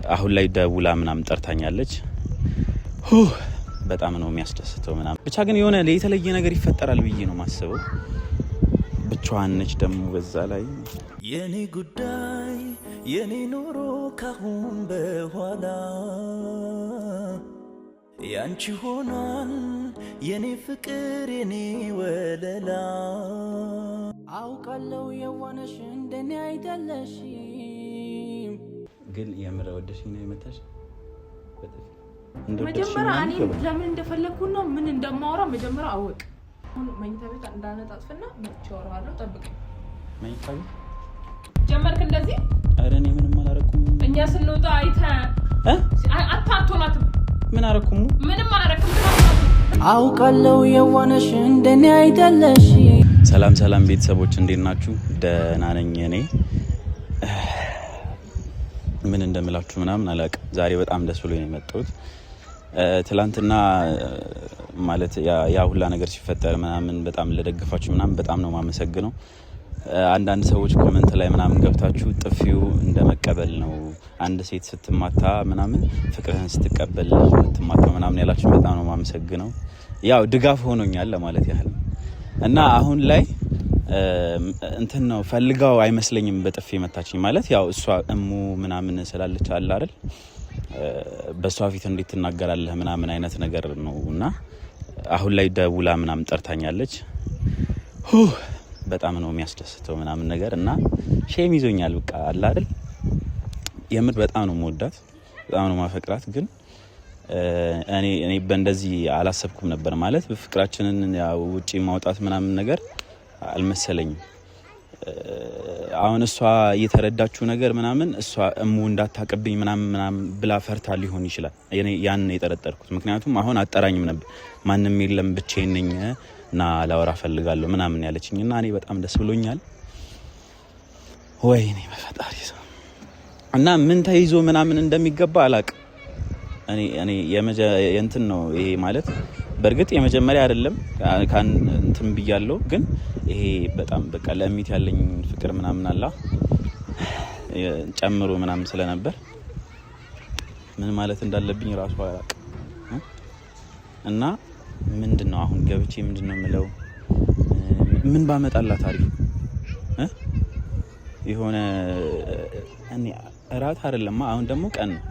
አሁን ላይ ደውላ ምናምን ጠርታኛለች። በጣም ነው የሚያስደስተው ምናምን። ብቻ ግን የሆነ የተለየ ነገር ይፈጠራል ብዬ ነው የማስበው። ብቻዋን ነች ደግሞ በዛ ላይ። የኔ ጉዳይ የኔ ኑሮ ካሁን በኋላ ያንቺ ሆኗል፣ የኔ ፍቅር የኔ ወለላ። አውቃለው የዋነሽ እንደኔ አይደለሽም። ግን የምር ወደሽኝ ነው የመታሽ? መጀመሪያ እኔ ለምን እንደፈለግኩና ምን እንደማወራ መጀመሪያ አወቅ። አሁን መኝታ ቤት እንዳነጣጥፍና መጥቼ አወራለሁ። ጠብቀኝ። መኝታ ቤት ጀመርክ እንደዚህ? ኧረ እኔ ምንም አላረኩም። እኛ ስንወጣ አይተህ አትሆናትም። ምን አረኩም? ምንም አላረክም። አውቃለው የዋነሽ እንደኔ አይደለሽም። ሰላም ሰላም ቤተሰቦች እንዴት ናችሁ? ደህና ነኝ እኔ። ምን እንደምላችሁ ምናምን አላውቅም። ዛሬ በጣም ደስ ብሎኝ ነው የመጣሁት። ትላንትና ማለት ያ ሁላ ነገር ሲፈጠር ምናምን በጣም ለደገፋችሁ ምናምን በጣም ነው የማመሰግነው። አንዳንድ ሰዎች comment ላይ ምናምን ገብታችሁ ጥፊው እንደ መቀበል ነው፣ አንድ ሴት ስትማታ ምናምን ፍቅርህን ስትቀበል የምትማታው ምናምን ያላችሁ በጣም ነው የማመሰግነው። ያው ድጋፍ ሆኖኛል ለማለት ያህል እና አሁን ላይ እንትን ነው ፈልጋው አይመስለኝም በጥፊ መታችኝ። ማለት ያው እሷ እሙ ምናምን ስላለች አለ አይደል፣ በእሷ ፊት እንዴት ትናገራለህ ምናምን አይነት ነገር ነው። እና አሁን ላይ ደውላ ምናምን ጠርታኛለች። በጣም ነው የሚያስደስተው ምናምን ነገር እና shame ይዞኛል። በቃ አለ አይደል፣ የምር በጣም ነው የምወዳት፣ በጣም ነው ማፈቅራት። ግን እኔ በእንደዚህ አላሰብኩም ነበር። ማለት ፍቅራችንን ያው ውጪ ማውጣት ምናምን ነገር አልመሰለኝም። አሁን እሷ እየተረዳችው ነገር ምናምን እሷ እሙ እንዳታቅብኝ ምናምን ምናምን ብላ ፈርታ ሊሆን ይችላል። እኔ ያን የጠረጠርኩት ምክንያቱም አሁን አጠራኝም ነበር፣ ማንም የለም ብቻዬን ነኝ እና ላወራ ፈልጋለሁ ምናምን ያለችኝ እና እኔ በጣም ደስ ብሎኛል። ወይኔ በፈጣሪ ሰው እና ምን ተይዞ ምናምን እንደሚገባ አላቅም። እኔ የእንትን ነው ይሄ ማለት በእርግጥ የመጀመሪያ አይደለም እንትን ብያለሁ፣ ግን ይሄ በጣም በቃ ለሚት ያለኝ ፍቅር ምናምን አላ ጨምሮ ምናምን ስለነበር ምን ማለት እንዳለብኝ ራሱ አላቅም። እና ምንድን ነው አሁን ገብቼ ምንድን ነው የምለው? ምን ባመጣላት አሪፍ የሆነ እራት አይደለማ፣ አሁን ደግሞ ቀን ነው።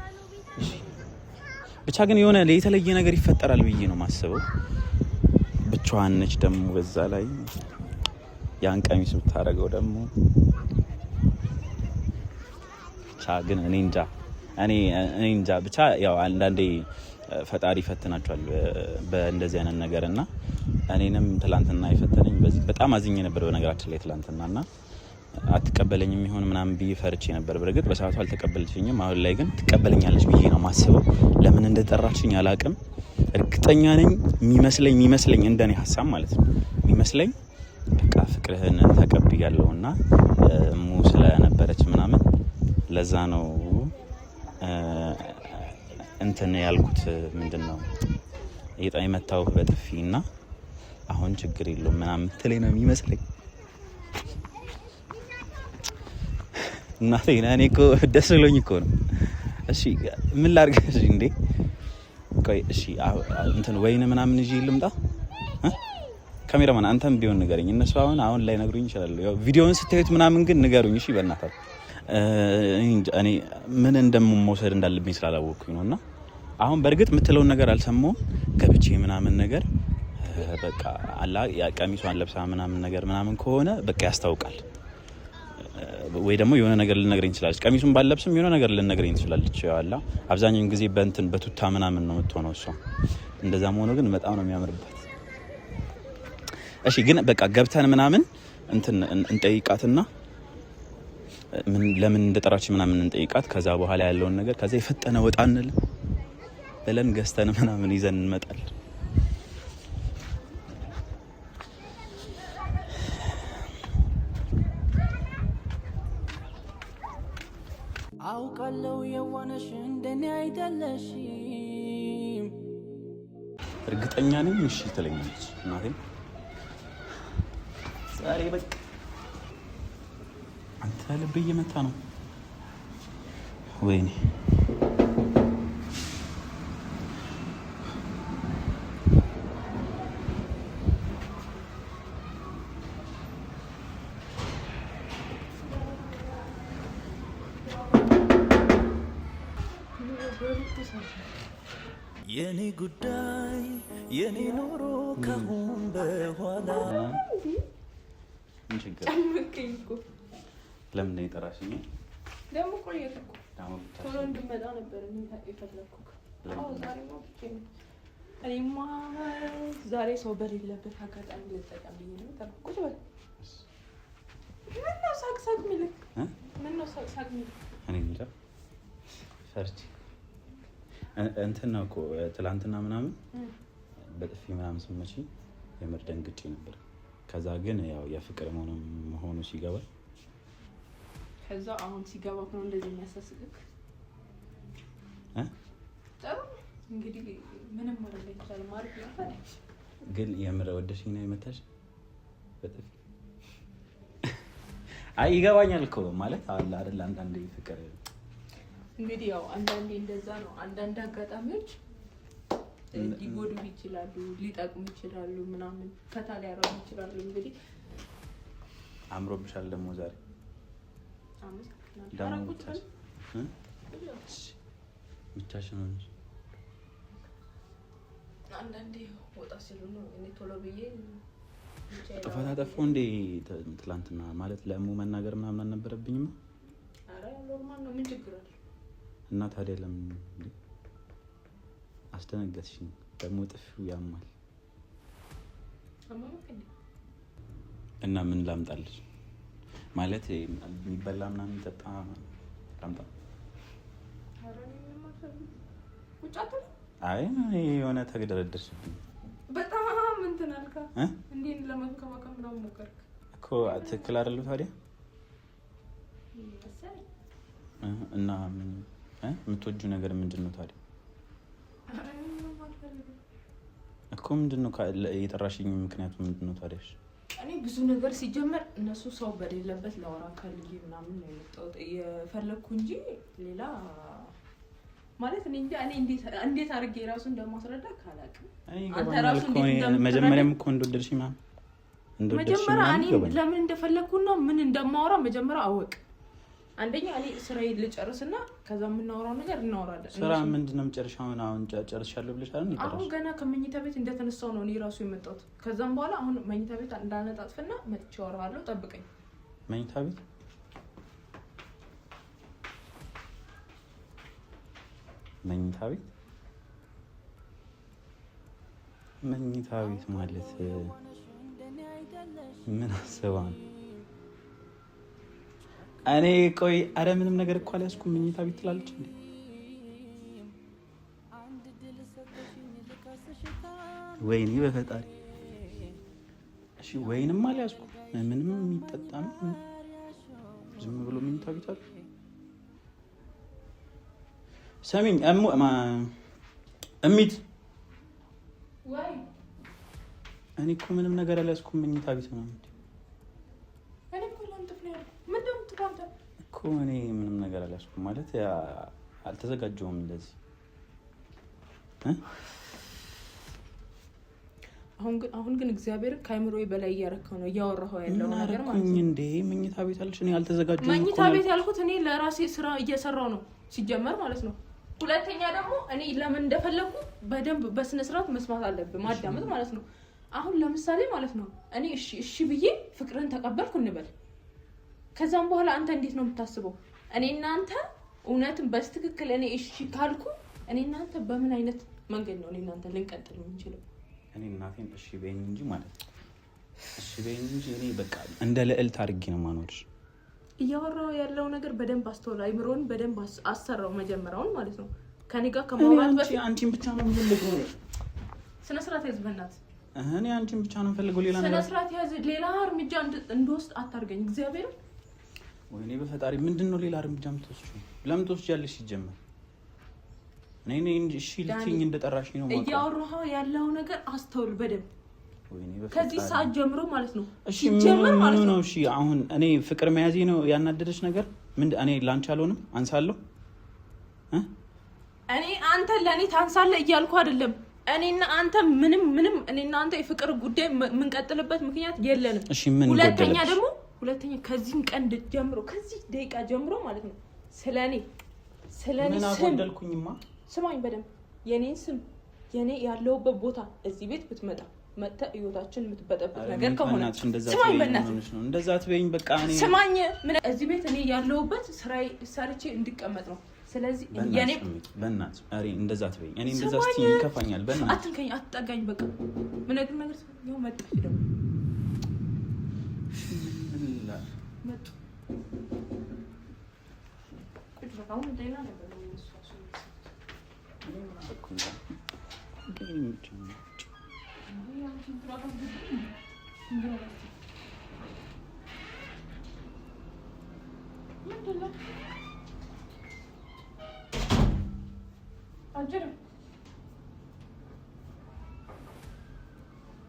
ብቻ ግን የሆነ የተለየ ነገር ይፈጠራል ብዬ ነው የማስበው። ብቻዋን ነች ደግሞ በዛ ላይ ያን ቀሚስ ብታደርገው ደግሞ ብቻ ግን እኔ እንጃ እኔ እንጃ ብቻ ያው አንዳንዴ ፈጣሪ ይፈትናቸዋል በእንደዚህ አይነት ነገር እና እኔንም ትላንትና የፈተነኝ በዚህ በጣም አዝኜ ነበር። በነገራችን ላይ ትላንትና እና አትቀበለኝም ይሆን ምናምን ብዬ ፈርቼ ነበር። በእርግጥ በሰዓቱ አልተቀበለችኝም። አሁን ላይ ግን ትቀበለኛለች ብዬ ነው ማስበው። ለምን እንደጠራችኝ አላቅም። እርግጠኛ ነኝ የሚመስለኝ እንደኔ ሀሳብ ማለት ነው የሚመስለኝ በቃ ፍቅርህን ተቀብያለሁና እሙ ስለነበረች ምናምን ለዛ ነው እንትን ያልኩት። ምንድን ነው የመታውህ በጥፊ እና አሁን ችግር የለውም ምናምን ትለኝ ነው የሚመስለኝ። እናቴ እኔ እኮ ደስ ብሎኝ እኮ ነው። እሺ ምን ላድርግ? እሺ እንዴ ቆይ እሺ እንትን ወይን ምናምን ይዤ ልምጣ። ካሜራማን አንተም ቢሆን ንገረኝ። እነሱ አሁን አሁን ላይ ነግሩኝ ይችላሉ። ያው ቪዲዮውን ስታዩት ምናምን ግን ንገሩኝ። እሺ በእናታችሁ እኔ ምን እንደምመውሰድ እንዳለብኝ ስላላወቅኩኝ ነው። እና አሁን በእርግጥ የምትለውን ነገር አልሰማሁም። ገብቼ ምናምን ነገር በቃ አላ ቀሚሷን ለብሳ ምናምን ነገር ምናምን ከሆነ በቃ ያስታውቃል። ወይ ደግሞ የሆነ ነገር ልነግረኝ ትችላለች። ቀሚሱን ባለብስም የሆነ ነገር ልነግረኝ ትችላለች። አላ አብዛኛውን ጊዜ በእንትን በቱታ ምናምን ነው የምትሆነው እሷ። እንደዛም ሆኖ ግን በጣም ነው የሚያምርባት። እሺ ግን በቃ ገብተን ምናምን እንትን እንጠይቃትና ለምን እንደጠራች ምናምን እንጠይቃት። ከዛ በኋላ ያለውን ነገር ከዛ የፈጠነ ወጣ እንል ብለን ገዝተን ምናምን ይዘን እንመጣለን። አውቃለው የዋነሽ እንደኔ አይደለሽም። እርግጠኛ ነኝ እሺ ትለኛለች እናቴ። ዛሬ በቃ አንተ ልብ እየመታ ነው። ወይኔ የኔ ጉዳይ የኔ ኑሮ ካሁን በኋላ። ምን ችግር? ጨምቅኝ እኮ። ለምን ነው የጠራሽኝ? ደግሞ ቆየት እኮ፣ ቶሎ እንድመጣ ነበር የፈለግኩት። ዛሬማ ብቻዬን ነው። እኔማ ዛሬ ሰው በሌለበት አጋጣሚ ልጠቀም ብዬ ነው የጠራሁት። ቁጭ በል። ምነው ሳቅ ሳቅ የሚልህ? ምነው ሳቅ ሳቅ የሚልህ? እኔ እንጃ፣ ፈርቼ እንትን ነው እኮ፣ ትላንትና ምናምን በጥፊ ምናምን ስመቺ የምር ደንግጬ ነበር። ከዛ ግን ያው የፍቅር መሆኑ ሲገባ ከዛ አሁን ሲገባ ነው እንደዚህ የሚያሳስቅክ። ጥሩ፣ እንግዲህ ምንም ማድረግ አይቻልም። አሪፍ ነው። ግን የምር ወደሽኝ ነው የመታሽ በጥፊ? አይ ይገባኛል እኮ፣ ማለት አለ አይደል አንዳንዴ ፍቅር እንግዲህ ያው አንዳንዴ እንደዛ ነው። አንዳንድ አጋጣሚዎች ሊጎዱ ይችላሉ፣ ሊጠቅሙ ይችላሉ፣ ምናምን ፈታ ሊያረጉ ይችላሉ። እንግዲህ አምሮብሻል ደግሞ ዛሬ። አመሰግናለሁ። ደግሞ ኧረ ቁጭ በል። ብቻሽን ሆነሽ። አንዳንዴ ወጣ ሲሉ ነው እኔ ቶሎ ብዬ ብቻዬን። ጥፋት አጠፋሁ እንዴ ትላንትና? ማለት ለእሙ መናገር ምናምን አልነበረብኝም? ኧረ normal ነው። ምን ችግር አለ? እና ታዲያ ለምን እንዴ አስደነገጥሽኝ? ደግሞ ጥፊው ያማል። አመመክ እንዴ? እና ምን ላምጣልሽ? ማለት የሚበላ ምናምን የሚጠጣ ላምጣ? ኧረ እኔ ምንም አልፈልግም። ቁጭ አትልም? አይ እኔ የሆነ ተግደረደርሽብኝ። በጣም እንትን አልካ። እ? እንዴት ለመንከባከብ ምናምን ሞከርክ እኮ ትክክል አይደለም ታዲያ? መሰለኝ። እና ምን እ? የምትወጂው ነገር ምንድን ነው ታዲያ? ኧረ እኔ ምንም አልፈልግም። እኮ ምንድን ነው የጠራሽኝ ምክንያቱ ምንድን ነው ታዲያ? እሺ። እኔ ብዙ ነገር ሲጀመር እነሱ ሰው በሌለበት ላወራ ፈልጌ ምናምን ነው የመጣሁት የፈለግኩ እንጂ ሌላ ማለት እኔ እንጃ፣ እኔ እንዴት አድርጌ ራሱ እንደማስረዳ ካላውቅም እኔ አንተ ይገባኛል ራሱ እኮ እንዴት እኔ እንደምትረዳ መጀመሪያም እኮ እንደወደድሽኝ ምናምን እንደወደድሽኝ መጀመሪያ ምናምን እኔ ይገባኛል። ለምን እንደፈለግኩና ምን እንደማወራ መጀመሪያ አወቅ። አንደኛ እኔ ስራዬን ልጨርስና ከዛ የምናወራው ነገር እናወራለን። ስራ ምንድን ነው የምጨርሻውን? አሁን ጨርሻለሁ ብለሽ አይደል አሁን የጠራሽኝ? ገና ከመኝታ ቤት እንደተነሳው ነው እኔ ራሱ የመጣሁት። ከዛም በኋላ አሁን መኝታ ቤት እንዳነጣጥፍና መጥቼ አወራሃለሁ። ጠብቀኝ። መኝታ ቤት፣ መኝታ ቤት፣ መኝታ ቤት ማለት ምን አስባ ነው? እኔ ቆይ፣ አረ ምንም ነገር እኮ አልያዝኩም። መኝታ ቤት ትላለች እንዴ? ወይኔ በፈጣሪ። እሺ ወይንም አልያዝኩም፣ ምንም የሚጠጣ ነው። ዝም ብሎ መኝታ ቤት አለ። ሰሚኝ እሙ እሚት ወይ እኔ እኮ ምንም ነገር አልያዝኩም። መኝታ ቤት ነው እንዴ? እኔ እኮ ላንጥፍ ነው ያልኩህ። ምንድን ነው የምትለው አንተ? እኮ እኔ ምንም ነገር አልያዝኩም ማለት አልተዘጋጀሁም እንደዚህ እ? አሁን ግን እግዚአብሔርን ከአይምሮዬ በላይ እያረከው ነው እያወራኸው ያለው ምን ነገር ማለት አደረኩኝ ነው። እንዴ? መኝታ ቤት አለሽ? እኔ አልተዘጋጀሁም እኮ መኝታ ነው ቤት ያልኩት። ያልኩት እኔ ለራሴ ስራ እየሰራው ነው ሲጀመር ማለት ነው። ሁለተኛ ደግሞ እኔ ለምን እንደፈለግኩ በደንብ በስነ ስርዓት መስማት አለብህ፣ ማዳመጥ ማለት ነው። አሁን ለምሳሌ ማለት ነው እኔ እሺ እሺ ብዬ ፍቅርን ተቀበልኩ እንበል። ከዛም በኋላ አንተ እንዴት ነው የምታስበው? እኔ እናንተ እውነትን በስትክክል እኔ እሺ ካልኩ እኔ እናንተ በምን አይነት መንገድ ነው እኔ እናንተ ልንቀጥል የምንችለው? እኔ እናቴን እሺ በይኝ እንጂ ማለት ነው። እሺ በይኝ እንጂ እኔ በቃ እንደ ልዕልት አድርጌ ነው የማኖርሽ። እያወራው ያለው ነገር በደንብ አስተውል። አይምሮን በደንብ አሰራው መጀመሪያውን ማለት ነው። ከኔ ጋር እኔ ከማውራት አንቺ በፊት አንቺን ብቻ ነው የምፈልገው። ስነ ስርዓት ያዝ፣ በእናትህ። እኔ አንቺን ብቻ ነው የምፈልገው። ሌላ ስነ ነገር ስርዓት ያዝ። ሌላ እርምጃ እንድወስድ አታርገኝ። እግዚአብሔር ወይኔ በፈጣሪ፣ ምንድን ነው ሌላ እርምጃ የምትወስጂው? ለምን ትወስጂያለሽ ሲጀመር? እኔ እኔ እሺ ልትይኝ እንደጠራሽኝ ነው የማውቀው። እያወራኸው ያለው ነገር አስተውል በደንብ። ወይኔ በፈጣሪ። ከዚህ ሰዓት ጀምሮ ማለት ነው እሺ ሲጀመር ምን ማለት ነው? ነው እሺ አሁን እኔ ፍቅር መያዜ ነው ያናደደች ነገር? ምን እኔ ላንቺ አልሆንም? አንሳለሁ እ? እኔ አንተ ለእኔ ታንሳለህ እያልኩ አይደለም። እኔና አንተ ምንም ምንም እኔና አንተ የፍቅር ጉዳይ የምንቀጥልበት ምክንያት የለንም። እሺ ምን ሁለተኛ ጎደለብሽ? ደግሞ ሁለተኛ ከዚህም ቀን ጀምሮ ከዚህ ደቂቃ ጀምሮ ማለት ነው ስለኔ ምን ስም አጎደልኩኝማ? ስማኝ በደንብ የኔን ስም የኔ ያለሁበት ቦታ እዚህ ቤት ብትመጣ መጥተህ ህይወታችን የምትበጠብጥ ነገር ከሆነ ስማኝ፣ በእናትህ እንደዛ አትበይኝ። በቃ እኔ ስማኝ፣ እዚህ ቤት እኔ ያለሁበት ስራዬ ሰርቼ እንድቀመጥ ነው። ስለዚህ የኔ በእናትሽ ኧረ እንደዛ አትበይኝ። እኔ እንደዛ ስትይኝ ይከፋኛል። በእናትሽ አትንከኝ፣ አትጠጋኝ። በቃ ምነግርህ ነገር ይኸው መጣች ደግሞ መጡ። ቁጭ በል አሁን ሌላ ነገር ነው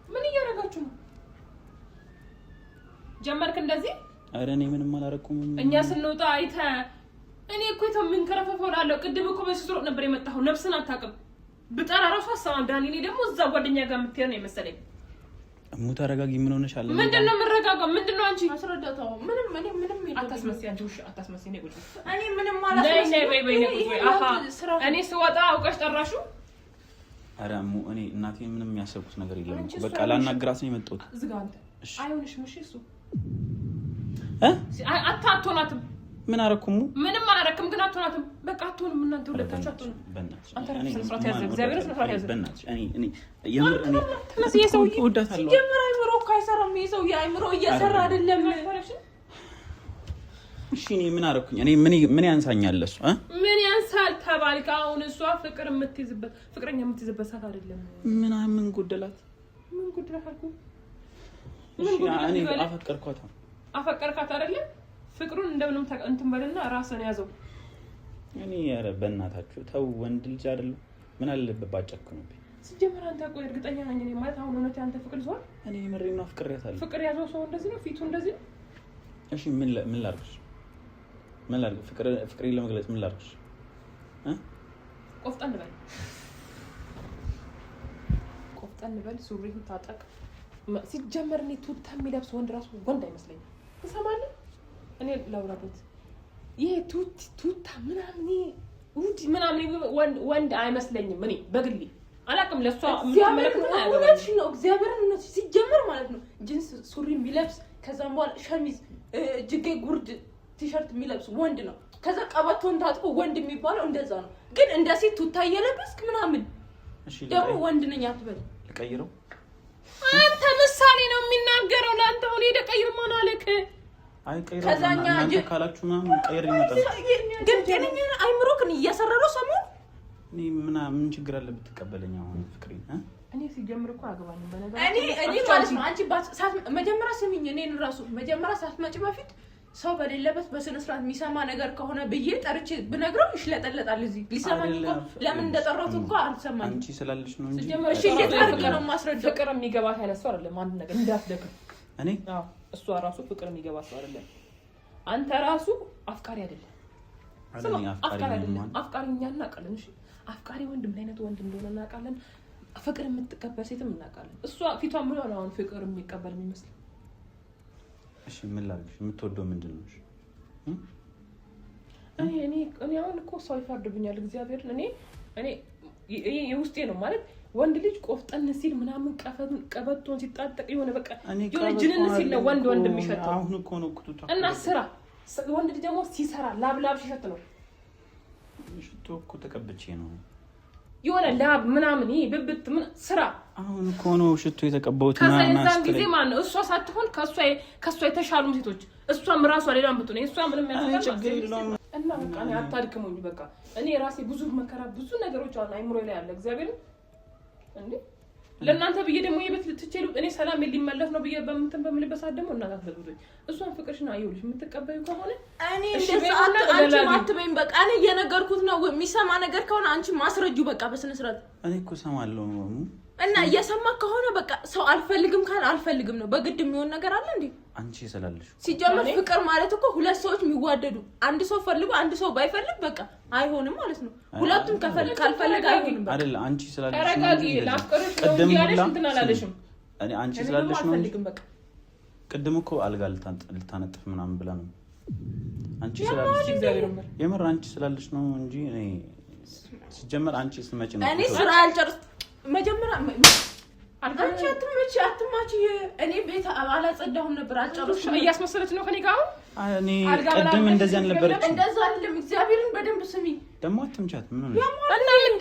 ምን እያደረጋችሁ ነው? ጀመርክ እንደዚህ? ኧረ እኔ ምንም አላደረኩም። እኛ ስንወጣ አይተህ እኔ እኮ የተምንከረፈፈው እላለሁ። ቅድም እኮ በዚህ ነበር የመጣኸው። ነፍስን አታውቅም። ብጠራ እራሱ አሰማም ዳኒ። እኔ ደግሞ እዛ ጓደኛ ጋር የምትሄድ ነው የመሰለኝ። እሙ ተረጋጊ። ምን ሆነሻል? ምንድን ነው የምረጋጋው? ምንድን ነው አንቺ? አስረዳታው። ምንም እኔ ምንም አታስመስይ። አንቺ ውሻ አታስመስይ። ነይ ቁጭ እኔ ምንም አላስመስልም። ነይ በይ በይ ነይ ቁጭ በይ። አሃ እኔ ስወጣ አውቀሽ ጠራሽው? ኧረ እሙ እኔ እናቴ ምንም የሚያሰብኩት ነገር የለም እኮ በቃ ላናግራት ነው የመጣሁት። ዝጋ አንተ። አይሆንሽም። እሺ እሱ አትሆናትም። ምን አደረኩም? ምንም አላደረክም፣ ግን አትሆናትም። በቃ አትሆንም። እናንተ ሁለታችሁ አትሆንም። ሲጀምር አይምሮ እኮ አይሰራም። ይሄ ሰውዬ አይምሮ እየሰራ አይደለም። እሺ እኔ ምን አደረኩኝ? እኔ ምን ያንሳኛል? እሱ ምን ያንሳል ተባልክ። አሁን እሷ ፍቅር የምትይዝበት ፍቅረኛ የምትይዝበት ሰዓት አይደለም። ምን ጎደላት? ምን ጎደላት አልኩህ። እኔ አፈቀርኳት። አፈቀርካት አይደለም ፍቅሩን እንደምንም እንትን በልና ራስን ያዘው። እኔ ኧረ በእናታችሁ ተው፣ ወንድ ልጅ አይደለም ምን አለበት ባጨክኑብኝ። ሲጀመር አንተ ቆይ እርግጠኛ ነኝ እኔ ማለት አሁን እውነት ያንተ ፍቅር ይዟል። እኔ የምሬን ነው፣ አፍቅሬያታለሁ። ፍቅር ያዘው ሰው እንደዚህ ነው፣ ፊቱ እንደዚህ ነው። እሺ ምን ላድርግሽ? ምን ላድርግ? ፍቅሬን ለመግለጽ ምን ላድርግሽ? ቆፍጠን በል፣ ቆፍጠን በል፣ ሱሪህን ታጠቅ። ሲጀመር እኔ ቱታ የሚለብስ ወንድ ራሱ ወንድ አይመስለኝም። ትሰማለህ? እኔ ላውራበት ይሄ ቱታ ምናምን ውድ ምናምን ወንድ አይመስለኝም። እኔ በግሌ አላውቅም። ለእሷ እውነትሽን ነው። እግዚአብሔርን እውነትሽን ሲጀመር ማለት ነው ጅንስ ሱሪ የሚለብስ ከዛም በኋላ ሸሚዝ እጅጌ ጉርድ ቲሸርት የሚለብስ ወንድ ነው። ከዛ ቀበቶን ታጥቆ ወንድ የሚባለው እንደዛ ነው። ግን እንደ ሴት ቱታ እየለበስክ ምናምን ደግሞ ወንድ ነኝ አትበል። ልቀይረው። አንተ ምሳሌ ነው የሚናገረው ለአንተ። አሁን ሄደህ ቀይር ማን አለክ? ከዛኛ ካላችሁ ምናምን ቀይር ይመጣል። ግን ጤነኛ አይምሮክን እየሰራ ነው ሰሞኑን። እኔ ምን ችግር አለ ብትቀበለኝ? አሁን ፍቅሬን እኔ ሲጀምር እኮ አገባኝም በነገር እኔ እኔ ማለት ነው። አንቺ መጀመሪያ ስሚኝ፣ እኔን ራሱ መጀመሪያ ሳትመጪ በፊት ሰው በሌለበት በስነ ስርዓት የሚሰማ ነገር ከሆነ ብዬ ጠርቼ ብነግረው ይሽለጠለጣል። እዚህ ሊሰማኝ እንኳን ለምን እንደጠራሁት እንኳን አልሰማኝም። አንቺ ስላለሽ ነው እንጂ እሺ፣ እንዴት አድርጌ ነው የማስረዳው? ፍቅር የሚገባት አይነት ሰው አይደለም። አንድ ነገር እንዳትደክም። እኔ አዎ፣ እሷ ራሱ ፍቅር የሚገባ ሰው አይደለም። አንተ ራሱ አፍቃሪ አይደለም። አፍቃሪ አይደለም። አፍቃሪ እኛ እናውቃለን። እሺ፣ አፍቃሪ ወንድ ምን አይነት ወንድ እንደሆነ እናውቃለን። ፍቅር የምትቀበል ሴትም እናውቃለን። እሷ ፊቷ ምን ሆነ አሁን ፍቅር የሚቀበል የሚመስል? እሺ ምን ላድርግሽ? የምትወደው ምንድን ነው? እኔ እኔ አሁን እኮ ሰው ይፈርድብኛል። እግዚአብሔርን እኔ እኔ የውስጤ ነው ማለት ወንድ ልጅ ቆፍጠን ሲል ምናምን ቀበቶን ሲጣጠቅ የሆነ በቃ የሆነ ጅንን ሲል ነው ወንድ ወንድ የሚሸተው። አሁን እኮ ነው ኩቱታ እና ስራ ወንድ ልጅ ደግሞ ሲሰራ ላብ ሲሸት ነው። ሽቶ እኮ ተቀብቼ ነው የሆነ ላብ ምናምን ይሄ ብብት ምን ስራ አሁን እኮ ነው ሽቶ የተቀባሁት። ከዛ የዛን ጊዜ ማነው እሷ ሳትሆን ከእሷ የተሻሉ ሴቶች እሷም ራሷ ሌላም ብትሆን እሷ ምንም ችግር የለውም። እና በቃ እኔ አታድክሙኝ። በቃ እኔ ራሴ ብዙ መከራ ብዙ ነገሮች አሁን አይምሮ ላይ አለ። እግዚአብሔር እንዴ ለእናንተ ብዬ ደግሞ የቤት ትቼ እኔ ሰላም ሊመለስ ነው ብዬ በምንትን በምልበት ሰዓት ደግሞ እናንተ አትበጥብጡኝ። እሷን ፍቅርሽን አየሁልሽ የምትቀበዩ ከሆነ እኔ እንደዛ አንቺ አትበይም። በቃ እኔ እየነገርኩት ነው። የሚሰማ ነገር ከሆነ አንቺ ማስረጁ በቃ በስነ ስርዓት። እኔ እኮ እሰማለሁ እና እየሰማ ከሆነ በቃ ሰው አልፈልግም ካለ አልፈልግም ነው። በግድ የሚሆን ነገር አለ እንዴ? አንቺ ስላለሽ ሲጀመር ፍቅር ማለት እኮ ሁለት ሰዎች የሚዋደዱ አንድ ሰው ፈልጎ አንድ ሰው ባይፈልግ በቃ አይሆንም ማለት ነው። ሁለቱም ካልፈለገ አይሆንም። በቃ አይደለ? አንቺ ስላለሽ ተረጋጊ። ላፍቅርሽ ነው እንጂ ያለሽ እንትን አላለሽም። እኔ አንቺ ስላለሽ ነው እንጂ ቅድም እኮ አልጋ ልታነጥፍ ምናምን ብላ ነው። አንቺ ስላለሽ የምር አንቺ ስላለሽ ነው እንጂ እኔ ሲጀመር አንቺ ስትመጪ ነው እኔ ስራ ያልጨርስ መጀመሪያ አንቺ አትመጪ አትማቺ። እኔ ቤት አላጸዳሁም ነበር፣ አልጨረስኩም። እያስመሰለች ነው ከኔ ጋር አሁን። እኔ ቅድም እንደዚህ አልነበረችም። እንደዛ አይደለም። እግዚአብሔርን በደንብ ስሚ። ደግሞ አትምቻት። ምን ሆነሽ? እና ምን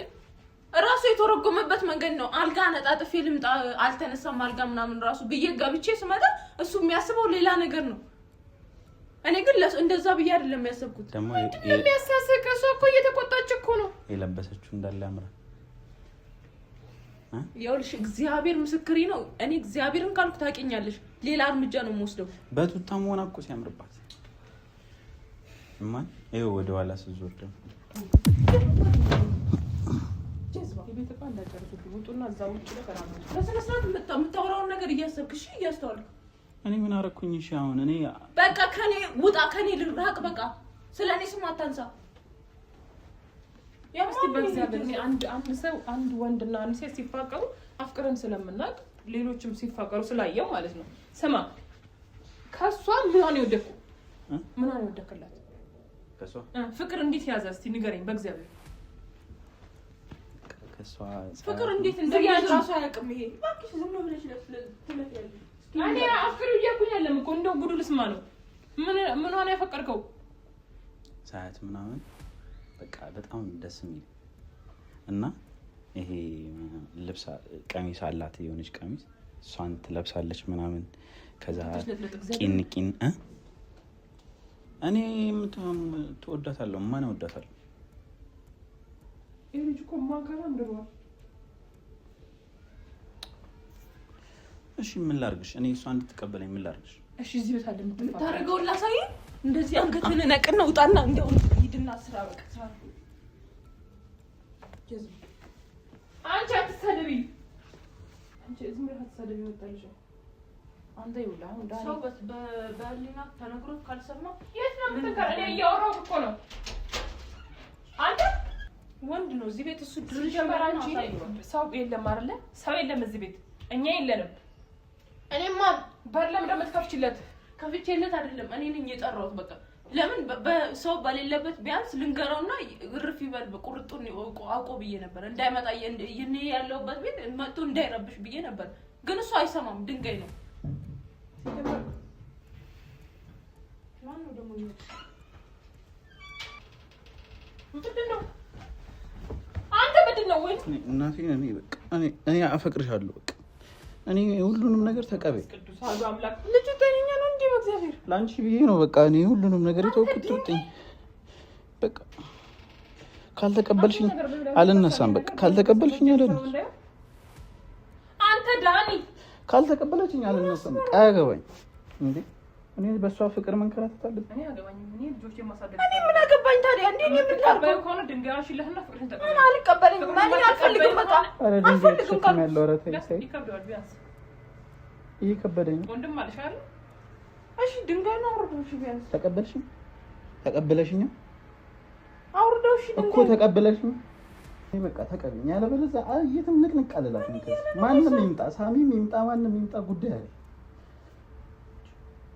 እራሱ የተረጎመበት መንገድ ነው። አልጋ ነጣጥፌ ልምጣ አልተነሳም አልጋ ምናምን ራሱ ብዬ ገብቼ ስመጣ እሱ የሚያስበው ሌላ ነገር ነው። እኔ ግን እንደዛ ብዬ አይደለም ያሰብኩት። ደግሞ የሚያሳስቅ እሷ እኮ እየተቆጣች እኮ ነው። የለበሰችው እንዳለ ያምራል። ይኸውልሽ እግዚአብሔር ምስክሬ ነው። እኔ እግዚአብሔርን ካልኩ ታውቂኛለሽ፣ ሌላ እርምጃ ነው የምወስደው። በቱታ መሆን እኮ ሲያምርባት እማን ይኸው ወደ ኋላ ስትዞር ደግሞ የቤት ዕቃ እንዳጨርሱብኝ ውጡና እዛ ውጭ ላይ ተራመዱ። በስነ ስርዓት የምታወራውን ነገር እያሰብክ እሺ፣ እያስተዋልክ እኔ ምን አደረኩኝ? እሺ አሁን እኔ በቃ ከኔ ውጣ፣ ከኔ ልራቅ። በቃ ስለ እኔ ስም አታንሳ። እስቲ በእግዚአብሔር እኔ አንድ አንድ ሰው አንድ ወንድና አንድ ሴት ሲፋቀሩ አፍቅረን ስለምናውቅ ሌሎችም ሲፋቀሩ ስላየው ማለት ነው። ስማ ከእሷ ምኗን የወደድኩ ምኗን የወደድክላት ከእሷ ፍቅር እንዴት ያዘ? እስቲ ንገረኝ በእግዚአብሔር። ከእሷ ፍቅር እንዴት እንደሚያዝ ራሱ አያውቅም። ይሄ እባክሽ ዝም ብለሽ ትለፊያለሽ። እኔ አፍቅር እያልኩኝ አይደለም እኮ እንደው ጉዱ ልስማ ነው። ምኗን ያፈቀርከው? ሳያት ምናምን በቃ በጣም ደስ የሚል እና ይሄ ልብስ ቀሚስ አላት የሆነች ቀሚስ እሷን ትለብሳለች ምናምን። ከዛ ቂን ቂን እኔ ትወዳታለሁ። ማን እወዳታለሁ? ይሄ ልጅ እኮ ማንካራ ምድሯል። እሺ ምን ላድርግሽ? እኔ እሷ እንድትቀበለኝ ምን ላድርግሽ? እሺ እዚህ ቤት አለ የምታደርገውን ላሳይህ። እንደዚህ አንገትህን ነቅና ውጣና እንደው ሂድና ስራ በቃ ስራ። አንቺ አትሳደቢ። አንቺ ዝም ብለሽ አትሳደቢ። ወጣልሽ አንተ ይኸውልህ አሁን ዳኒ ሰው በህሊና ተነግሮት ካልሰማ የት ነው የምትከራ? እኔ እያወራሁህ እኮ ነው። አንተ ወንድ ነው እዚህ ቤት እሱ ድርሽ ሲጀመር አንቺ ሰው የለም አይደለ? ሰው የለም እዚህ ቤት እኛ የለንም። እኔማ በር ለምን እንደምትከፍችለት ከፍቼለት አይደለም እኔ ነኝ የጠራሁት። በቃ ለምን ሰው በሌለበት ቢያንስ ልንገረውና እርፍ ይበል ቁርጡን አውቆ ብዬ ነበር። እንዳይመጣ እኔ ያለሁበት ቤት መጥቶ እንዳይረብሽ ብዬ ነበር። ግን እሱ አይሰማም፣ ድንጋይ ነው። ማነው ደግሞ ምንድን ነው አንተ? ምንድን ነው ወይ እናቴ፣ እኔ በቃ እኔ አፈቅርሻለሁ። በቃ እኔ ሁሉንም ነገር ተቀበይ። ቅዱስ አሉ አምላክ ልጁ ጤነኛ ነው እንዴ? በእግዚአብሔር ለአንቺ ብዬ ነው በቃ እኔ ሁሉንም ነገር የተውኩት። ትውጥኝ በቃ ካልተቀበልሽኝ አልነሳም። በቃ ካልተቀበልሽኝ አልነሳም። አንተ ዳኒ ካልተቀበለችኝ አልነሳም። በቃ አያገባኝ እንዴ እኔ በእሷ ፍቅር መንከራተት አለብኝ። እኔ አያገባኝም። እኔ ልጆቼን ማሳደግ እኔ ምን አገባኝ ታዲያ? እንዴ እኔ ምን ላድርገው? ከሆነ ድንጋይ ሽለህና ፍቅርህን ተቀበል። ምን አልቀበለኝም። እኔ አልፈልግም። በቃ ኧረ ድንጋይ አልፈልግም ተሸክም ካልኩ ያለው ኧረ ተይ ተይ፣ ይከብደዋል። ቢያንስ እየከበደኝ ነው። ወንድም አለሽ አይደል? እሺ ድንጋይ ነው አውርደው። እሺ ቢያንስ ተቀበልሽኝ? ተቀበለሽኝ አውርደው። እሺ እኮ ድንጋይ ተቀበለሽኝ። እኔ በቃ ተቀበይኝ፣ ያለበለዚያ የትም ንቅንቅ አልላትም። ከዚህ ማንም ይምጣ፣ ሳሚም ይምጣ፣ ማንም ይምጣ ጉዳይ አለ።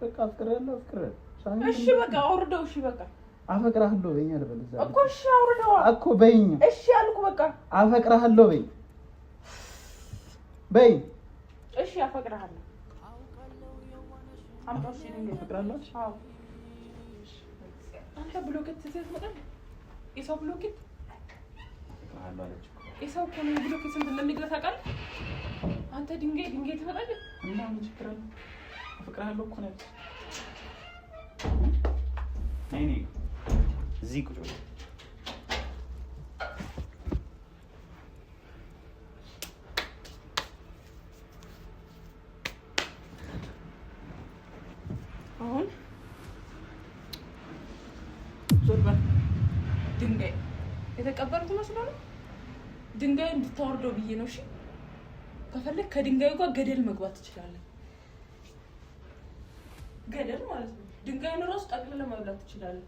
በቃ አፍቅሬያለሁ፣ አፍቅሬያለሁ። ሳሚም እሺ በቃ አውርደው። እሺ በቃ አፈቅርሃለሁ በይኝ፣ ያለበለዚያ እኮ እሺ አውርደው እኮ በይኝ፣ እሺ አልኩ በቃ አፈቅርሃለሁ በይኝ፣ በይኝ። እሺ አፈቅርሃለሁ። አምጣው። እሺ ድንጋይ አፈቅርሃለሁ አልሽ? አዎ አንተ ብሎኬት ትይዘህ ትመጣለህ። የሰው ብሎኬት አፈቅርሃለሁ አለች እኮ። የሰው እኮ ነው ብሎኬት ስንት እንደሚገዛ ታውቃለህ? አንተ ድንጋይ ድንጋይ ትመጣለህ። እና ምን ችግር አለው? አፈቅርሃለሁ እኮ ነው ያለች። ነይ ነይ፣ እዚህ ቁጭ በይ። አሁን ዞር በል። ድንጋይ የተቀበሩት መስሎ ነው። ድንጋይ እንድታወርደው ብዬ ነው። እሺ ከፈለግ ከድንጋዩ ጋር ገደል መግባት ትችላለህ። ገደል ማለት ነው። ድንጋዩን እራሱ ጠቅልለህ መብላት ትችላለህ።